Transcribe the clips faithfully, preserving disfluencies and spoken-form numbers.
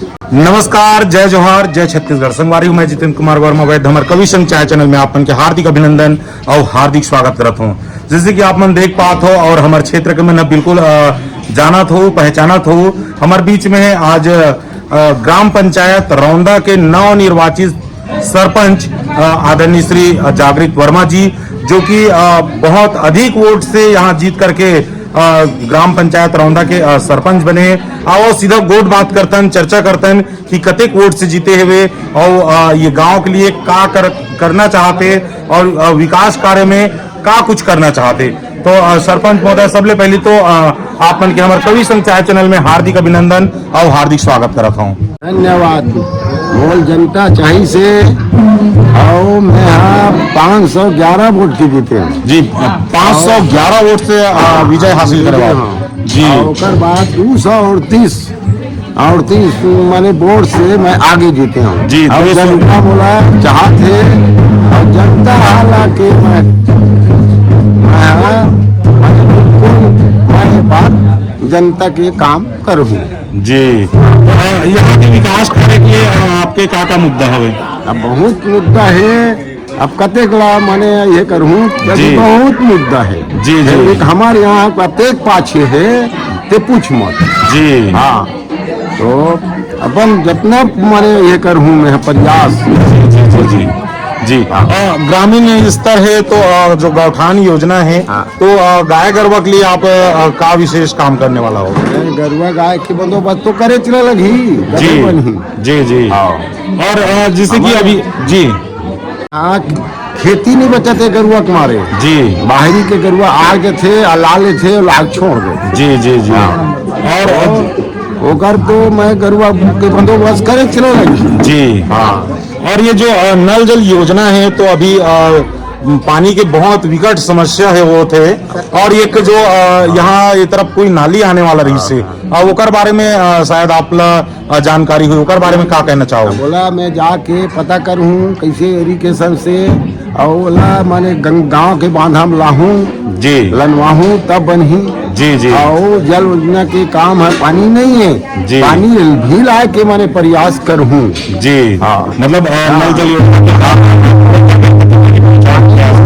नमस्कार, जय जोहार, जय छत्तीसगढ़। संगवारी हो, मैं जितेंद्र कुमार वर्मा वैद्य, हमर कवि संग चाय चैनल में आप मन के हार्दिक अभिनंदन और हार्दिक स्वागत करत हूँ। जैसे कि आप मन देख पात हो और हमर क्षेत्र के मन बिल्कुल, अ, जानत हो, पहचानत हो, हमर बीच में है आज, अ, ग्राम पंचायत रौंदा के नवनिर्वाचित सरपंच, अ, आदरणीय श्री, अ, जागृत वर्मा जी, जो कि, अ, बहुत अधिक वोट से यहाँ जीत करके, अ, ग्राम पंचायत रौंदा के, अ, सरपंच बने। आओ सीधा गोठ बात करतन, चर्चा करतन कि कतेक वोट से जीते हुए और, अ, ये गांव के लिए का कर, करना चाहते और, अ, विकास कार्य में का कुछ करना चाहते। तो, अ, सरपंच महोदय, सबले पहले तो, अ, आप मन के हमर कवि संग चाय चैनल में हार्दिक अभिनंदन और हार्दिक स्वागत करत हूँ। धन्यवाद। मोल जनता चाहिसे, और मैं हाँ पाँच सौ ग्यारह वोट के जीते हूँ। जी, पाँच सौ ग्यारह वोट से, अ, विजय हासिल करे वाला। हाँ। जी। और ओकर बाद दो सौ अड़तीस, अड़तीस माने वोट से मैं आगे जीते हूँ। जी, और दो सौ। जनता मोला चाहत हे, और जनता हालांकि मैं, मैं, मैं बिल्कुल, मैं बात जनता के काम करूँ। जी। अ, यहाँ के विकास कार्य के लिए, अ, आपके का का मुद्दा हवे? अब बहुत मुद्दा है, अब कतेक ला माने ये करूँ, जी। बहुत मुद्दा है। जी, जी। एक हमारे यहाँ कतेक पाछे है, ते पूछ मत। जी। हाँ, तो अपन जितना माने ये करूँ मैं प्रयास। जी, जी, जी, जी। जी। हाँ। अ, ग्रामीण स्तर है तो, अ, जो गौठान योजना है, हाँ। तो, अ, गाय गरवा के लिए आप, अ, का विशेष काम करने वाला हो? गाय गरवा गाय के बंदोबस्त तो करे चले लगी, जी। गरीबन ही। जी, जी। हाँ। और, अ, जैसे कि हमारे अभी, जी। हाँ, खेती नहीं बचत है गरुआ के मारे। जी। बाहरी के गरुआ आ के थे, आ ला ले थे, ला छोड़ दे। जी, जी, जी। हाँ। और तो ओकर तो मैं गरुआ के बंदोबस्त करे चले लगी। जी। हाँ। और ये जो, अ, नल जल योजना है, तो अभी, अ, पानी के बहुत विकट समस्या है वो थे, और एक जो, अ, यहाँ ये तरफ कोई नाली आने वाला रही से, अ, ओकर बारे में, अ, शायद आप ला, अ, जानकारी हुई, ओकर बारे में का कहना चाहो? बोला मैं जाके पता करूँ कैसे इरिगेशन से, और ओला माने गं-, गांव के बांधा में लाहूँ, जी। लनवाहूँ तब बनही। जी, जी। और जल योजना के काम है, पानी नहीं है, जी। पानी भी लाए के माने प्रयास करूँ। जी। हाँ। मतलब, अ, हाँ। नल जल योजना के काम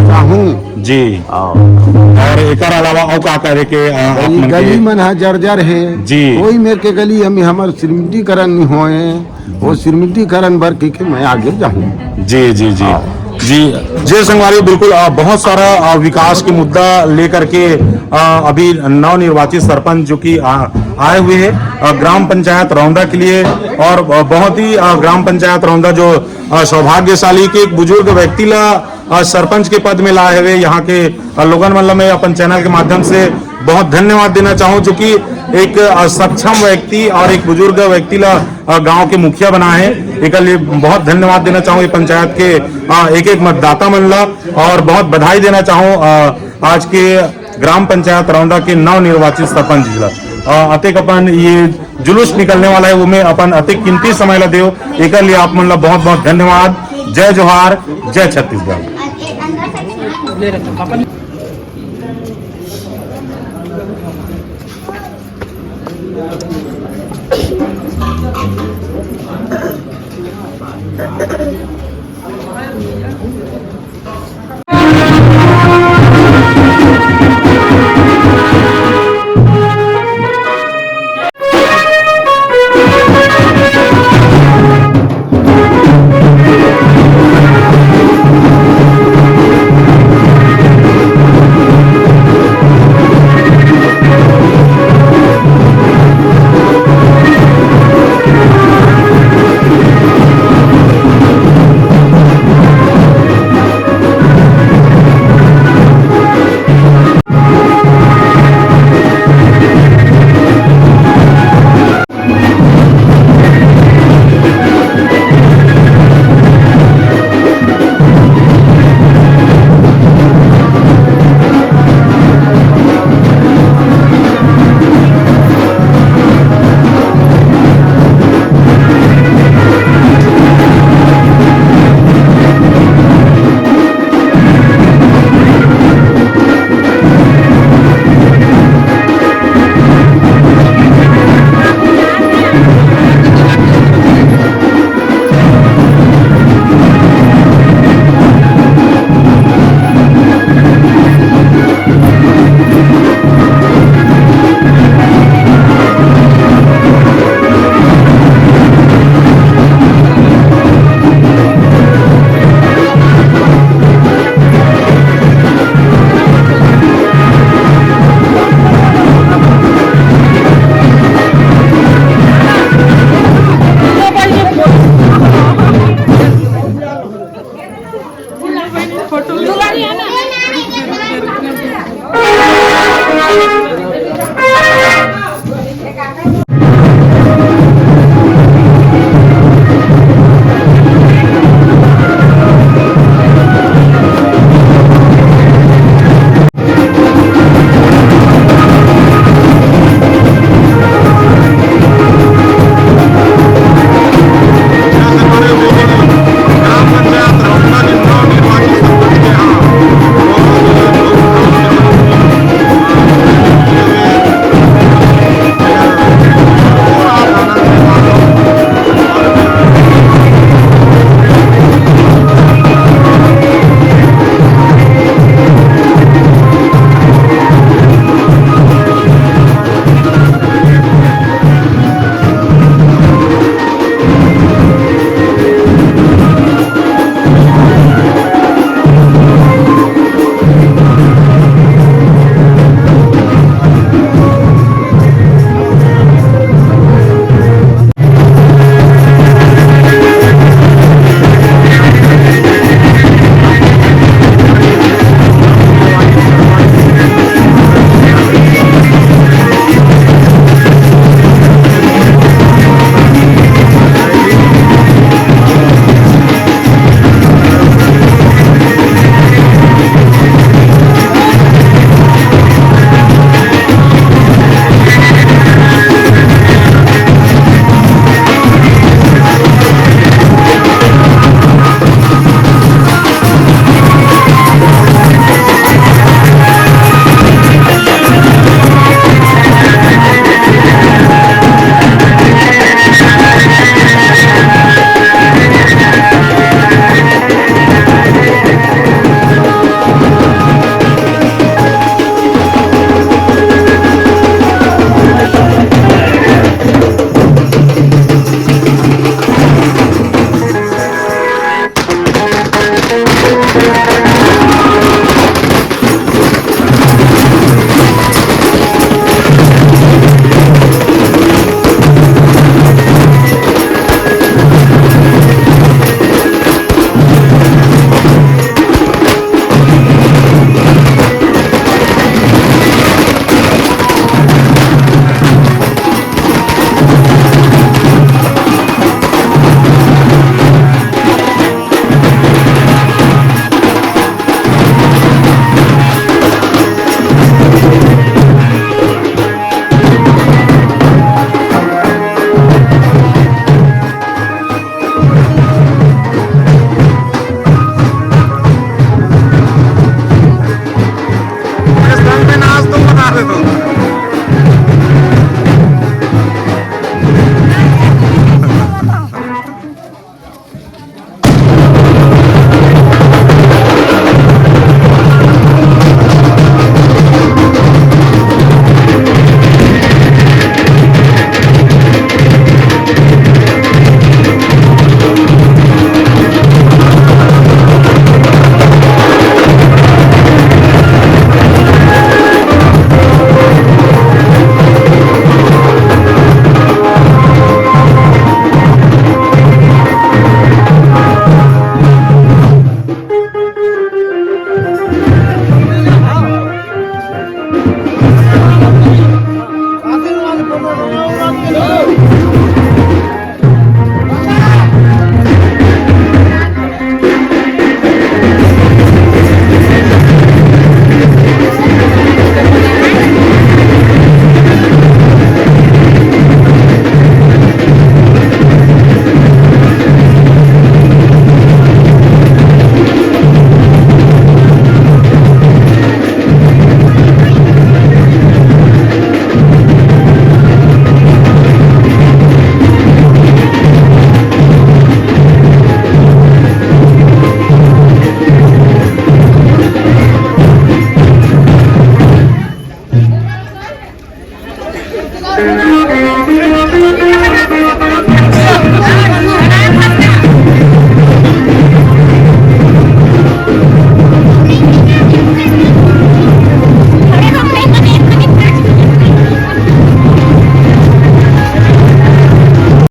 चाहूँ। जी। हाँ। और एकर अलावा और का करे के, अ, आप गली, मन के गली मन हा जर्जर है। जी। कोई मेर के गली हम, हमर सिरमिटीकरण नहीं होए, वो सिरमिटीकरण बर के, के मैं आगे जाऊँ। जी, जी, जी। हाँ। जी, जय संगवारी, बिल्कुल, अ, बहुत सारा, अ, विकास के मुद्दा लेकर के, अ, अभी नवनिर्वाचित सरपंच जो कि, अ, आए हुए हैं, अ, ग्राम पंचायत रौंदा के लिए, और, अ, बहुत ही, अ, ग्राम पंचायत रौंदा जो, अ, सौभाग्यशाली के एक बुजुर्ग व्यक्ति ला, अ, सरपंच के पद में लाए हुए यहाँ के, अ, लोगन मन ला मैं अपन चैनल के माध्यम से बहुत धन्यवाद देना चाहूँ, जो कि एक, अ, सक्षम व्यक्ति और एक बुजुर्ग व्यक्ति ला, अ, गांव के मुखिया बना है। एकर लिए बहुत धन्यवाद देना चाहूँ ये पंचायत के, अ, एक एक मतदाता मन ला, और बहुत बधाई देना चाहूँ, अ, आज के ग्राम पंचायत रौंदा के नवनिर्वाचित सरपंच जी ला। अ, अतेक अपन ये जुलूस निकलने वाला है, वो में अपन अतेक कीमती समय ला देव, एकर लिए आप मन ला बहुत बहुत धन्यवाद। जय जोहार, जय छत्तीसगढ़।